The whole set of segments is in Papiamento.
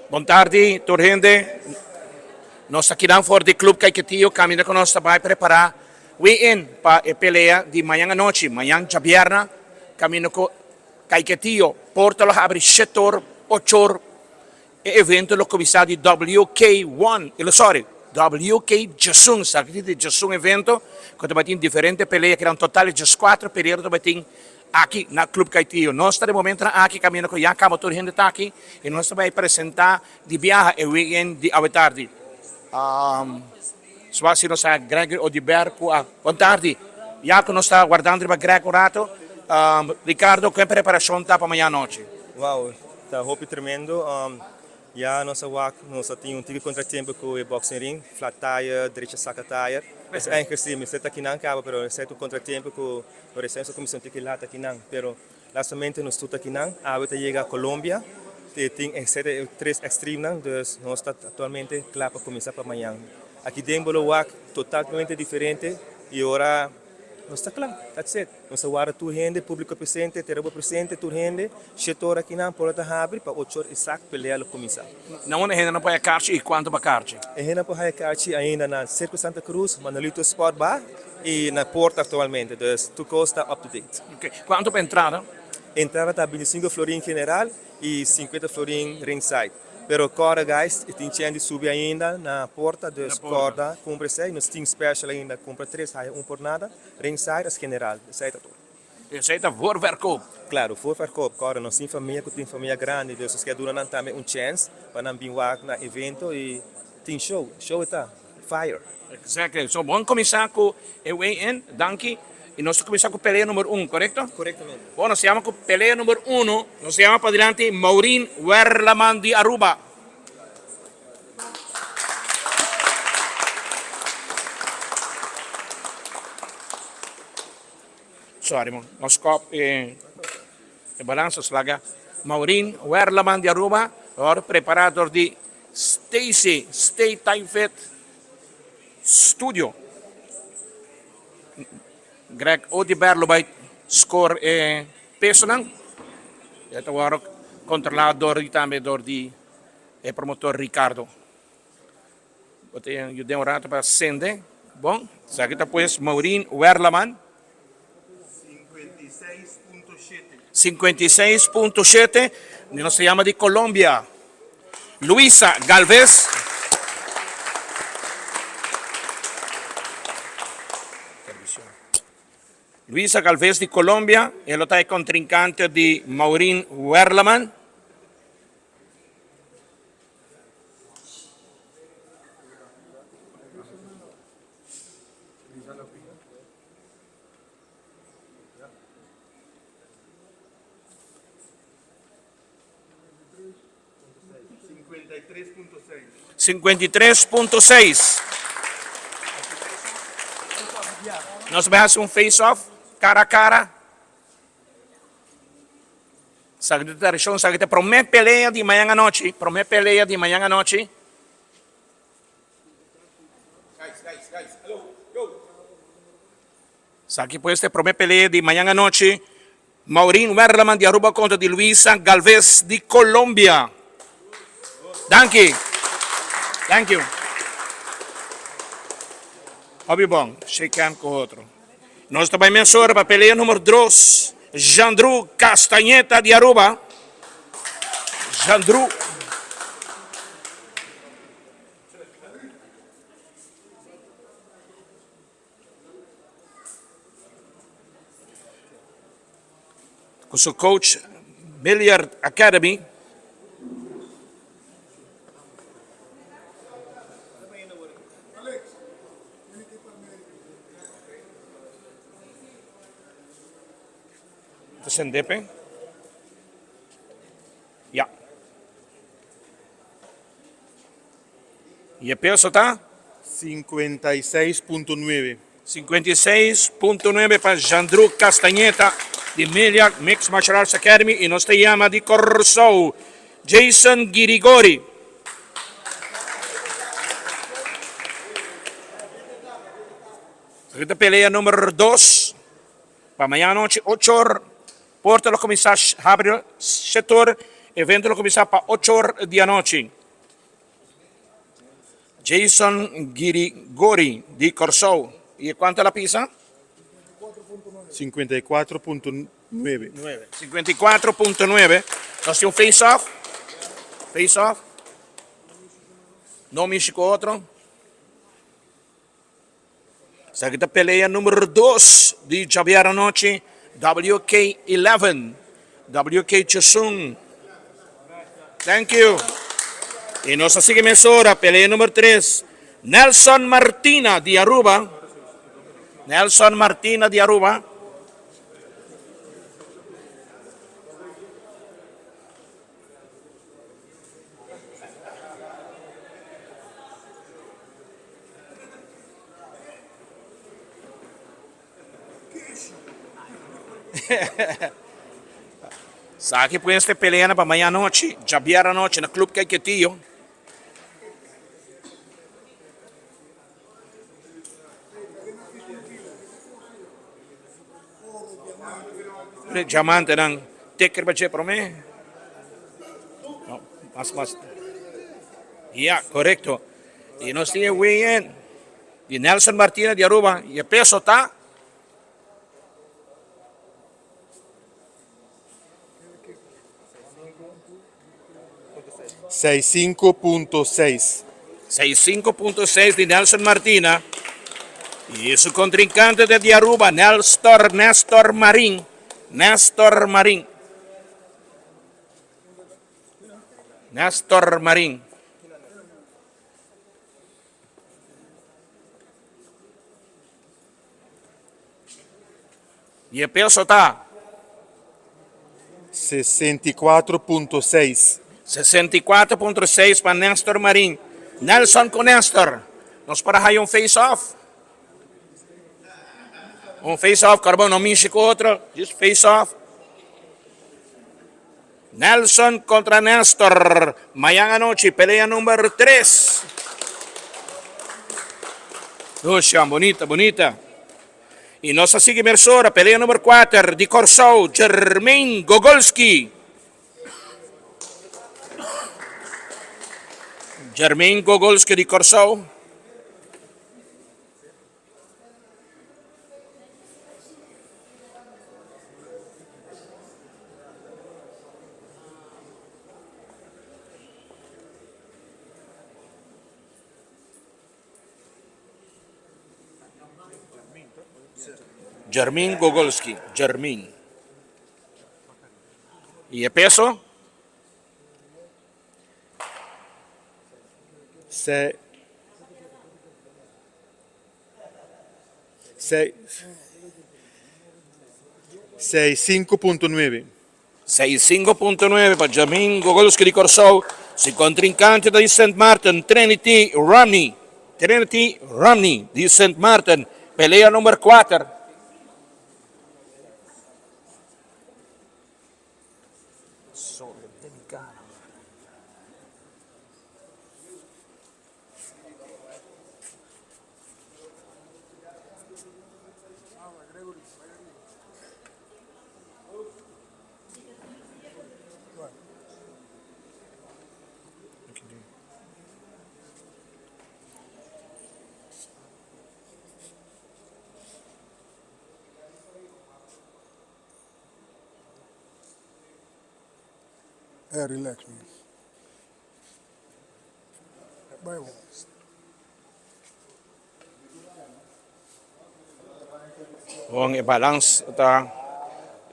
Bon tardi tur hende. Nos ta kinan for di Club Caiquetio caminda cu nos ta bay prepara weigh-in pa e pelea di mañan anochi, mañan djabierna, caminda cu Caiquetio porta lo habri shetor, ochor, e evento lo cuminsa di WK one, sorry, WK djesun, sa ki di djesun evento cu ta bay tin diferente pelea, kinan total di djescuatro pelea lo ta bay tin aki na Club Caiquetio. Nos ta den momentonan aki caminda cu ya caba tur hende ta aki y nos ta bay presenta di biaha e weekend di awe tardi. Suas si nos ta Gregory Odiber cu a bon tardi. Ya cu nos ta wardando riba Greg un rato, Ricardo, con e preparacion ta pa mañana anochi? Wow, ta hopi tremendo. Ya nos a wak, nos a tin un tiki contratiempo cu e boxing ring, flat tire, derecha saca tire. Es eigenlijk si mester ta kinan caba, pero esey ta un contratiempo cu no recien nos a cuminsa un tiki laat akinan. Pero lastamente nos tur ta akinan. Awe ta yega Colombia, e tin esey ta e tres extremenan, dus nos ta actualmente cla pa cuminsa pa mañan. Aki den bo lo wak totalmente diferente y ora nos ta cla, that's it. Nos ta warda tur hende, publico presente, tera bo presente tur hende, shete ora akinan por ta habri pa ocho ora exact pelea lo cuminsa. Na unda hende nan por haya karchi y cuanto pa karchi? E hende nan por haya karchi ainda na Circo Santa Cruz, Manolito Sport Bar y na Porta actualmente, dus tur cos ta up to date. Ok, cuanto pa entrada? Entrada ta binticinco florin general y 50 florin ringside. Pero corda guys, e tin chen di subi ainda na Porta, dus corda cumpra esey, nos tin special ainda, cumpra tres haya un por nada. Ringside as general, esey ta tur. Esey ta voorverkoop. Claro, voorverkoop, corda nos tin famia cu tin famia grandi, dus nos kier duna nan tambe un chance pa nan bin wak na evento y tin show, show e ta fire. Exactly, so bon cuminsa cu e weigh-in, danki, y nos ta cuminsa cu pelea number un, corecto? Corectamente. Bon, nos ta yama cu pelea number uno, nos ta yama padilanti Maureen Werleman di Aruba. Sorry man, nos kop e e balansa slaga. Maureen Werleman di Aruba, awor prepara dor di Stacy Stay Time Fit Studio. Greg Odiber lo bai score e pesonan. E ta wòrdu kontrolá dor di tambe dor di e promotor Ricardo. Bo ta yud'é un rato pa sende. Bon, esaki ta pues Maureen Werleman. 56.7, nos ta yama di Colombia. Luisa Galvez. Luisa Galvez di Colombia, e lo ta e contrincante di Maureen Werleman. 53.6. Nos bai hasi un face off, cara a cara. Esaki ta tradicion, esaki ta prome pelea di mañan anochi, prome pelea di mañan anochi. Esaki pues ta e prome pelea di mañan anochi, Maureen Werleman di Aruba kontra di Luisa Galvez di Colombia. Danki. Thank you. Hopi bon, shake hand ku otro. Nos ta bai mesora pa pelea numero dos, Jandru Castañeta di Aruba. Jandru. Ku su coach Milliard Academy. Ta sende pe? Ya. Y e peso ta? 56.9. 56.9 pa Jandru Castañeta di Milliard Mixed Martial Arts Academy y nos ta yama di Corsou Jason Girigori. Esaki ta pelea number dos pa mañana nochi ocho or. Porta lo cuminsa habri shete or. Evento lo kuminsá pa ocho or di anochi. Jason Girigori di Kòrsou. I kuantu el a pisa? 54.9. 54.9. Nos tin un face off. Face off. No mishi ku otro. Esaki ta pelea numero dos di djabier anochi, WK11, WK Chesung. Thank you. Y nos a sigui mesora, pelea numero tres, Nelson Martina di Aruba. Nelson Martina di Aruba. Sa ki pues te pelea na pa maña anochi, djabier anochi na Club Caiquetio. Diamantenan tek riba dje prome. No, mas mas. Ya, korekto. I nos tin e weigh-in di Nelson Martina di Aruba i e peso ta. 65.6. 65.6 di Nelson Martina y su contrincante de di Aruba, Nelstor Nestor Marin. Nestor Marin. Nestor Marin. Y e peso ta? 64.6. 64.6 pa Nestor Marin. Nelson cu Nestor. Nos por a haya un face off. Un face off, Carbon no mishi cu otro. Just face off. Nelson contra Nestor. Mayan anochi, pelea number 3. Lucian, bonita, bonita. Y nos a sigui mersora, pelea number 4 di Corsou, Jermaine Gogolski. Jermaine Gogolski di Corsou. Jermin Gogolski, Jermin. Y e peso? Se, se, 65.9. 65.9 pa Jermin Gogolski di Kòrsou. Su kontrinkante ta di Sint Maarten, Trinity Romney. Trinity Romney di Sint Maarten. Pelea number kuater. Eh, relax, man. Bai bon. Bon, e balans ta,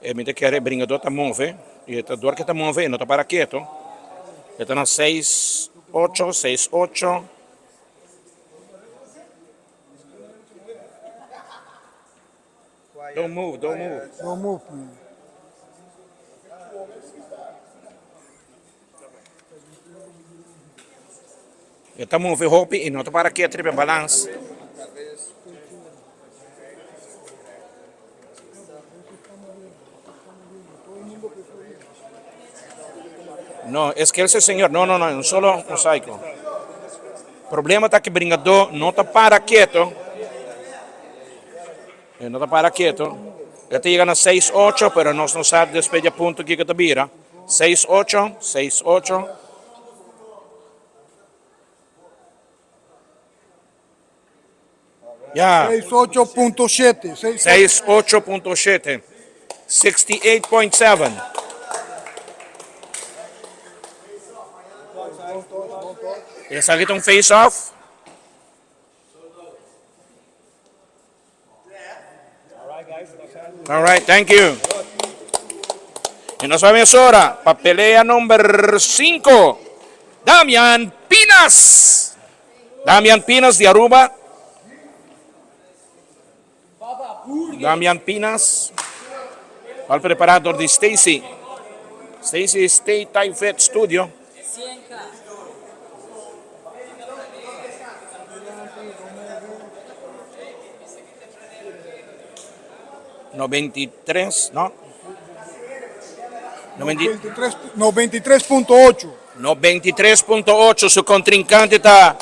e mi ta kere e bringador ta move, y e ta dor ke ta move e no ta para keto. E ta na seis ocho, seis ocho. Don't move, don't move. Don't move, man. E ta move hopi y no ta para keto riba e balans. No, es que ese señor, no, no, no, un solo mosaico. Problema ta que bringador no ta para keto. E no ta para keto. E ta yega na seis ocho, pero nos no sa despues di e punto kiko ta bira. Seis ocho, seis ocho. Ya. 68.7. 6, 68.7. 68.7. Esaki ta un face off. All right, thank you. Y nos vamos ahora para pelea número 5. Damian Pinas. Damian Pinas de Aruba. Damian Pinas. Al preparador de Stacy. Stacy State Type Fit Studio. 93, no? 93.8. 93.8, su contrincante ta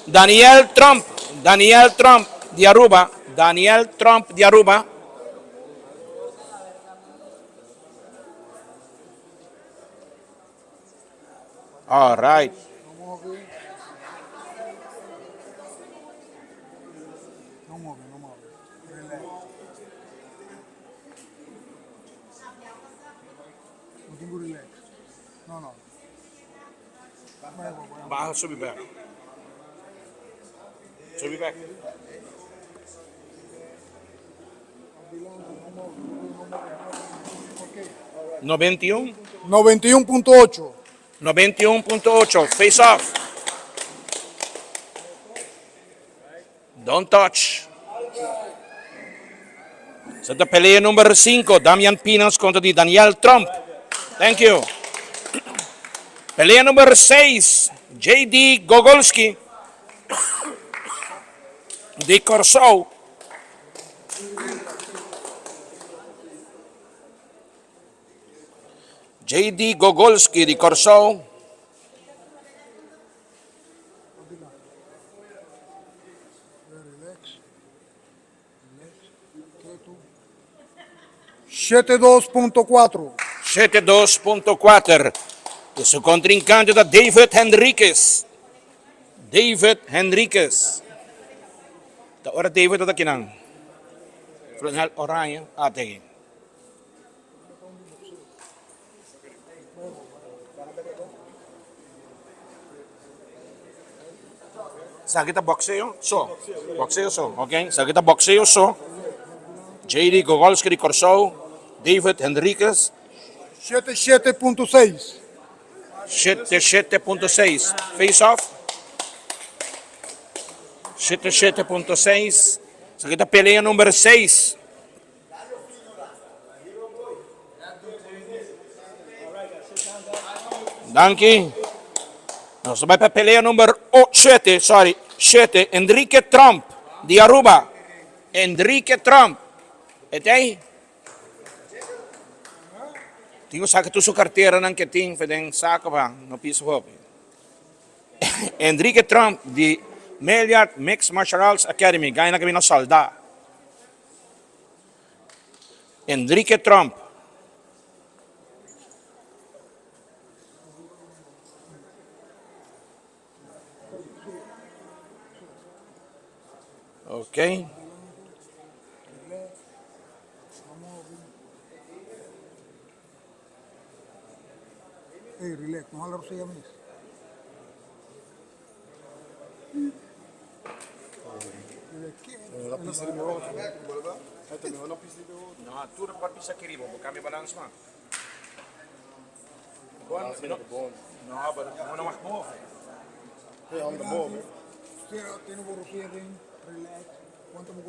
Daniel Trump. Daniel Trump di Aruba. Daniel Trump di Aruba. All right. No move, no move. Relax. No tengo relax. No, no. Baha subi back. Subi back. 91. 91.8. 91.8. Face off. Don't touch. Esaki ta pelea number 5. Damian Pinas contra di Daniel Trump. Thank you. Pelea number 6. JD Gogolski. Di Corsou. JD Gogolski di Corsou. Relax. Relax. Keto. 72.4. 72.4. Y su contrincante ta David Henriquez. David Henriquez. Ta ora David ta akinan. Flanel oranje. Ah, tegen. Esaki ta boxeo so. Boxeo so, ok. Esaki ta boxeo so. JD Gogolski di Corsou. David Henriquez. 77.6. 77.6. Face off. 77.6. Esaki ta pelea number 6. Danki. Nos ta bai pa pelea number 7, sorry, 7. Enrique Trump di Aruba. Enrique Trump. E ta ei? Tin ku saka tur su karteranan ke tin for den sako pa no pisa hopi. Enrique Trump di Meliard Mixed Martial Arts Academy, gana ku bini sòldá. Enrique Trump. Ok. Hey, relax, no hala rosea mes. No, tur por pisa aki riba, bo cambia balans man. Bon, no, but no no mag move.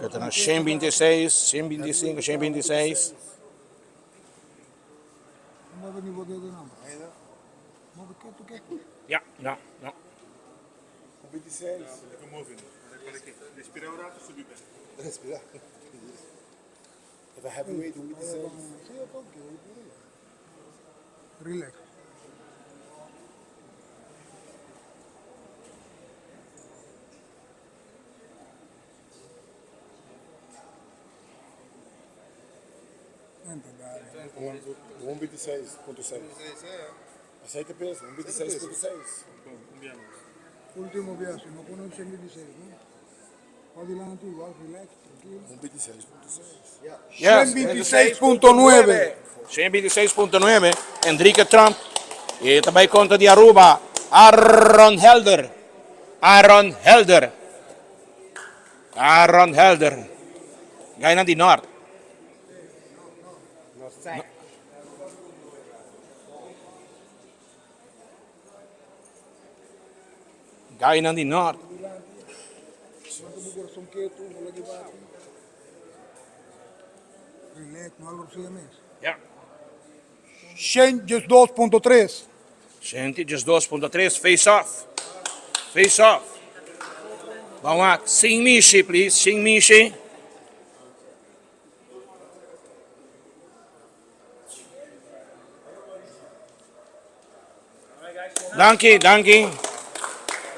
E ta na 126, 125, 126. Ja, no, no. Relax. Un 26.6. Aceite peso, un 26.6. Último viaje, no pone un 126, ¿no? Adelante, igual, relax, tranquilo. Un 26.6. Yes. 126.9. 126.9. Enrique Trump. E tambe kontra di Aruba. Aaron Helder. Aaron Helder. Aaron Helder. Gaina di Noord. Gaina di Noord. Mantené kurason ketu, no laga bati. Relax, no hala mes. Ja. 102.3. 102.3, face off. Face off. Ban wak. Sin mishi, please. Sin mishi. Danki, danki.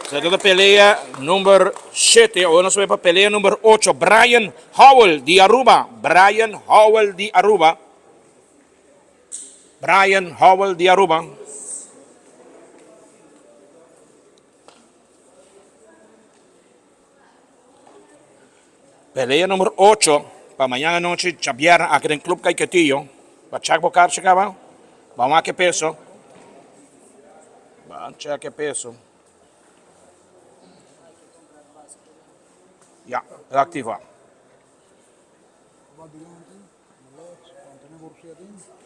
Esaki ta pelea number 7. Awor nos bai pa pelea number 8. Brian Howell di Aruba. Brian Howell di Aruba. Brian Howell di Aruba. Pelea number 8 pa mañana anochi djabièrnè aki den Club Caiquetillo. Pa check bo karchi kaba. Ban wak e peso. Ban check e peso. Ya, el activa.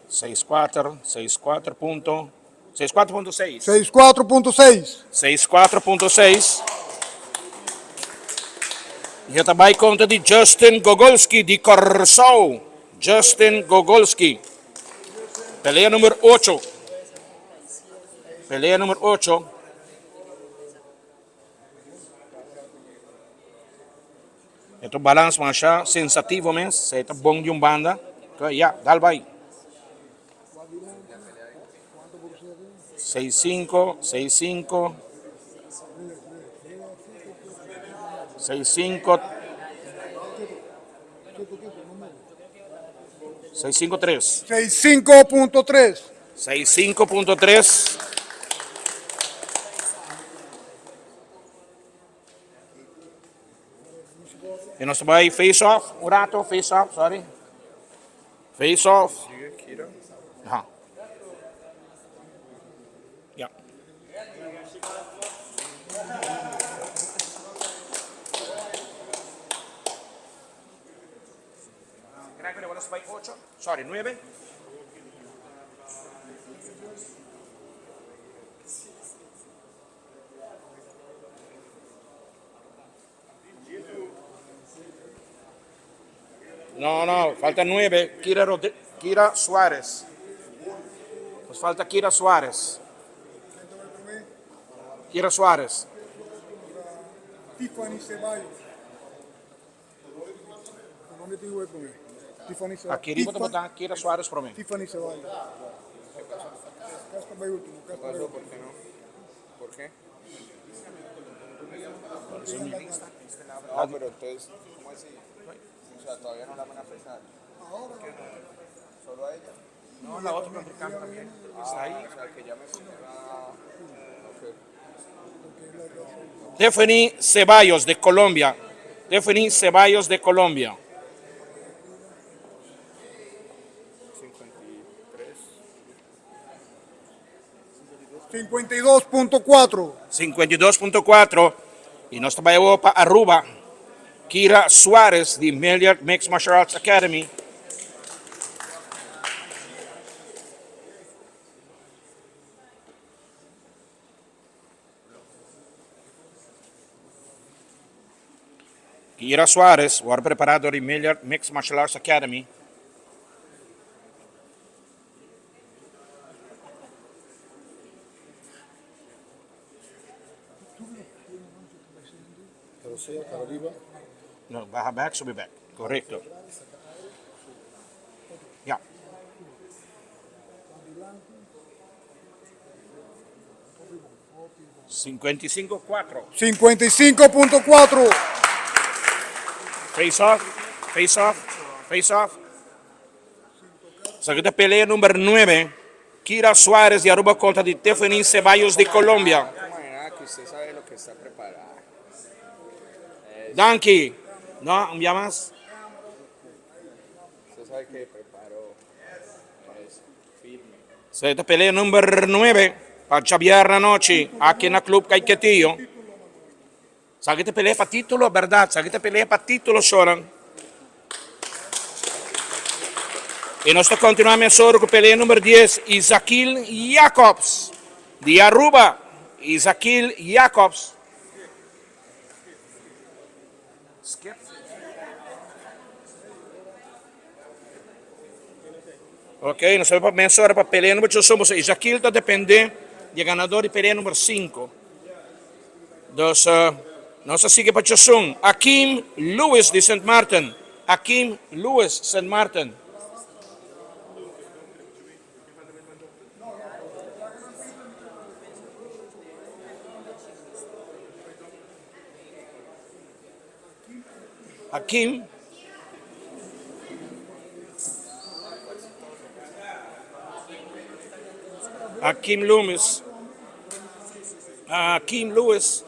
Seis kuater, seis kuater punto, seis kuater punto seis. 64.6. 64.6. E ta bai kontra di Justin Gogolski di Kòrsou. Justin Gogolski. Pelea number 8. Pelea number 8. E ta balans masha sensativo mes. Esei ta bon di un banda. Ya, dal bai. Seis sinku, seis sinku, seis sinku, seis sinku tres. 65.3. 65.3. E nos ta bai face off un rato, face off, sorry. Face off. Aha. Ja. Gregory, nos ta bai ocho? Sorry, nuebe. No, no, falta nuebe. Kira, Rodri Kira Suárez. Nos falta Kira Suárez. Kira Suárez. Tiffany Ceballos. Colombia tin hueco promé. Tiffany Ceballos. Aki riba ta bota Kira Suárez promé. Tiffany Ceballos. Casta bay último, casta bay último. ¿Por qué? No, pero entonces, ¿cómo así? O sea, todavía no la van a pesar. ¿Solo a ella? No, la otra contrincante también. Está ahí. O sea, que ya me a... Ok. Tiffany Ceballos de Colombia. Tiffany Ceballos de Colombia. 52.4. 52.4 y nos ta bai awor pa Aruba. Kira Suarez di Milliard Mixed Martial Arts Academy. Kira Suarez, wòrdu prepará dor di Milliard Mixed Martial Arts Academy. No, baha bek, subi bek. Korekto. Ya. 55-4. 55.4. Face off, face off, face off. Esaki ta pelea number nuebe. Kira Suarez di Aruba kontra di Tiffany Ceballos di Colombia. Danki. No, un bia mas. Esaki ta pelea number nuebe pa djabièrnè anochi aki na Club Caiquetio. Esaki ta pelea pa titulo, berdad. Esaki ta pelea pa titulo, shoran. Y nos ta continua mesora cu pelea number dies, Isakil Jacobs di Aruba. Isakil Jacobs. Skip. Ok, nos ta pa mesora pa pelea number 8. Somos Isakil ta depende di e ganador di pelea number 5. Dus nos a sigui pa Chosun. Akim Lewis di Sint Maarten. Akim Lewis, Sint Maarten. Akim. Akim Loomis. Akim Lewis.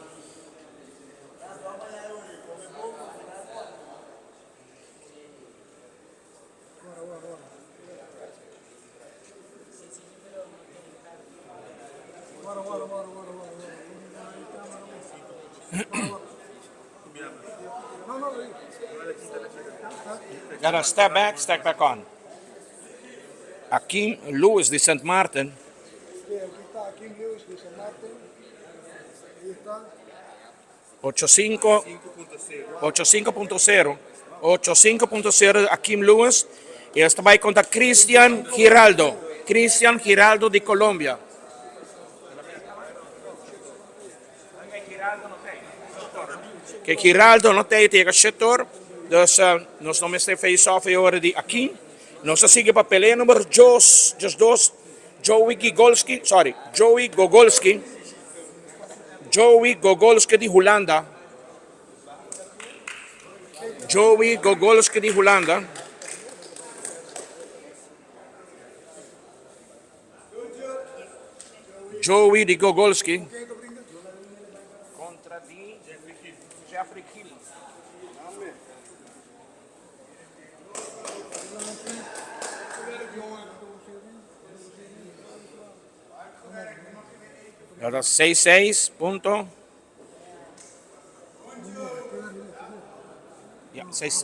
Gotta step back, step back on. Akim Lewis di Sint Maarten. Ocho cinco, ocho cinco punto cero, ocho cinco punto cero Akim Lewis y esta bai contra Christian Giraldo, Christian Giraldo di Colombia. Que Giraldo no te yega shetor, dus nos no mester face off e ora di Akim. Nos a sigui pa pelea number dos, just dos, Joey Gigolski, sorry, Joey Gogolski. Joey Gogolski di Hulanda. Joey Gogolski di Hulanda. Joey di Gogolski. Contra di Jeffrey Hill. Ya ta seis seis punto. Ya, seis.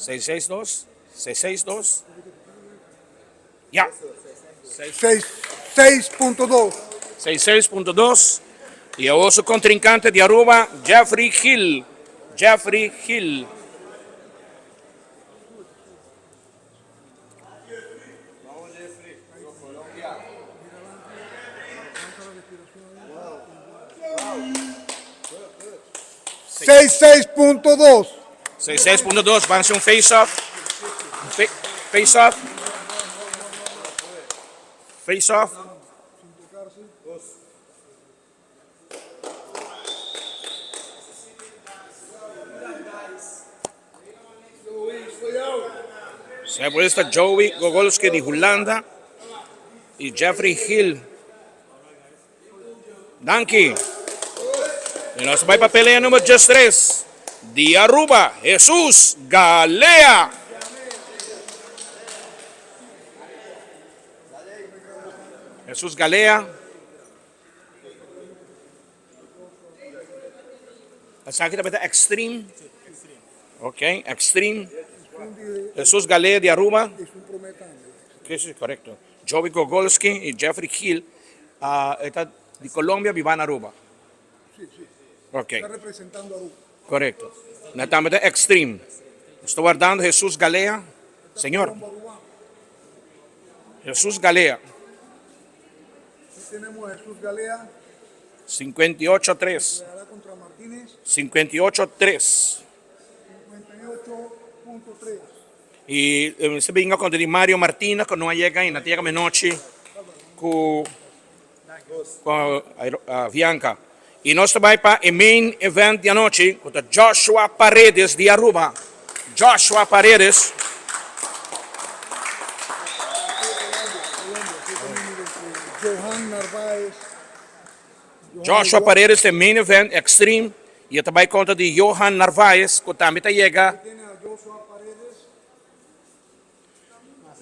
Seis seis dos, seis seis dos. Ya. Seis, seis punto dos. Seis seis punto dos. Y awor su contrincante di Aruba, Jeffrey Gil. Jeffrey Gil. Seis seis punto dos. Seis seis punto dos, van hacer un face off. Face off. Face off. Se esta Joey Gogolski di Hulanda y Jeffrey Hill. Danki. Y nos bai pa pelea number 13 di Aruba, Jesus Galea. Jesus Galea. Esaki tambe ta extreme. Ok, extreme. Jesus Galea di Aruba. Sí, correcto. Joey Gogolski y Jeffrey Gil e ta di Colombia biba na Aruba. Sí, sí. Ok. Ta representando Aruba. Correcto. Na tambe ta extreme. Nos ta wardando Jesus Galea. Señor. Jesus Galea. Aquí tenemos a Jesus Galea. 58-3. Contra Martínez. 58-3. 58.3. Y mester binga contra di Mario Martina cu no a yega ainda, ta yega menochi cu. Cu Avianca. Y nos ta bay pa e main event di anochi cu ta Joshua Paredes di Aruba. Joshua Paredes. Johan Narvaez. Joshua Paredes ta e main event extreme y e ta bay contra di Johan Narvaez cu tambe ta yega.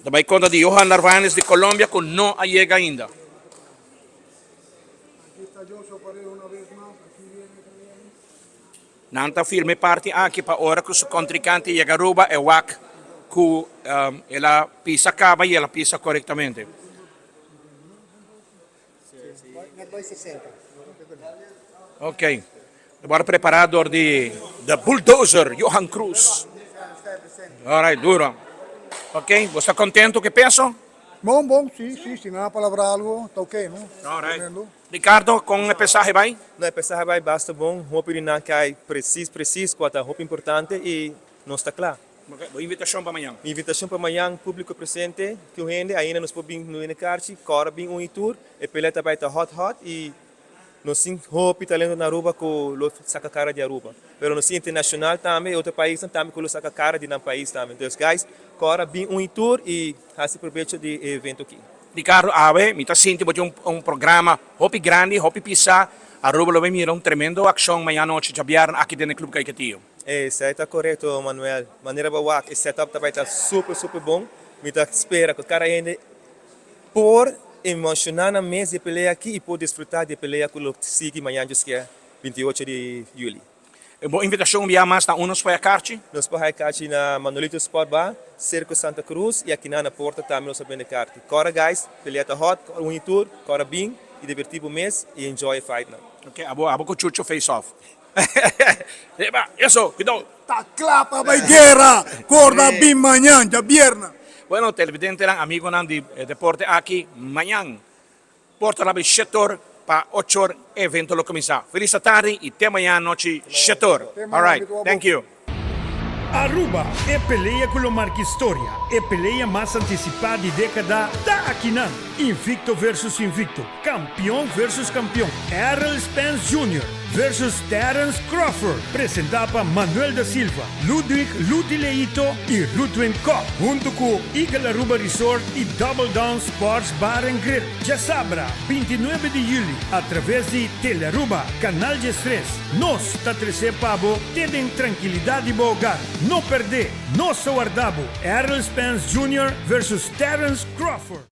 Ta bai kontra di Johan Narvaez di Colombia ku no a yega ainda. Nan ta filma e parti aki pa ora ku su kontrinkante yega Aruba e wak ku el a pisa kaba i el a pisa korektamente. Ok, ta wòrdu prepará dor di The Bulldozer, Johan Cruz. Alright, duro. Ok, bo sta kontentu ku e peso? Bon, bon, si, si, si nan a palabrá algu, ta ok, no? Alright. Ricardo, kon e pesahe bai? No, e pesahe bai basta bon, hopi di nan kai presis, presis, kua ta hopi importante i nos ta kla. Bo invitashon pa mañan? Mi invitashon pa mañan, públiko presente, tur hende, ainda nos por bin no hende karchi, kòrda bin un i tur, e pelea ta bai ta hòt hòt i nos tin hopi talento na Aruba ku lo saka kara di Aruba. Pero nos tin internashonal tambe, e otro paisnan tambe ku lo saka kara di nan pais tambe. Entonces guys, kòrda bin un i tur i hasi probecho di e evento aki. Ricardo, awe mi ta sinti bo tin un programa hopi grandi, hopi pisá. Aruba lo bai mira un tremendo akshon mañan anochi djabièrnè aki den e Club Caiquetio. Esei ta korekto Manuel. Manera bo wak e setup ta bai ta super super bon. Mi ta spera ku kada hende por emoshoná nan mes di e pelea aki i por disfrutá di e pelea ku lo sigui mañan djoskia 28 di yüli. E bo invitashon un bia mas ta un nos por haya karchi? Nos por haya karchi na Manolito Sport Bar, Circo Santa Cruz i akinan na porta tambe nos a bende karchi. Kòrda guys, pelea ta hot, kòrda un i tur, kòrda bin i dibertí bo mes i enjoy e fight nan. Ok, abo abo ku Chucho face off. Eba, eso, cuidao. Ta kla pa bai guera, korda bin mañan, djabierna. Bueno, televidentenan, amigonan di deporte aki, mañan por ta labi shetor pa ochor e evento lo cuminsa. Feliz atardi y te mañan anochi shetor. All right, thank you. Aruba, e pelea cu lo marca historia, e pelea mas anticipa di decada ta akinan! Invicto versus invicto, campeon versus campeon, Errol Spence Junior versus Terence Crawford, presenta pa Manuel da Silva, Ludwig Luti Leito y Rudwin Kock, hunto cu Eagle Aruba Resort y Double Down Sports Bar and Grill. Djasabra, 29 di juli, a traves di Telearuba, Canal 13. Nos ta trece pa bo te den trankilidad di bo hogar. No perde! Nos ta warda bo! Errol Spence Junior versus Terence Crawford.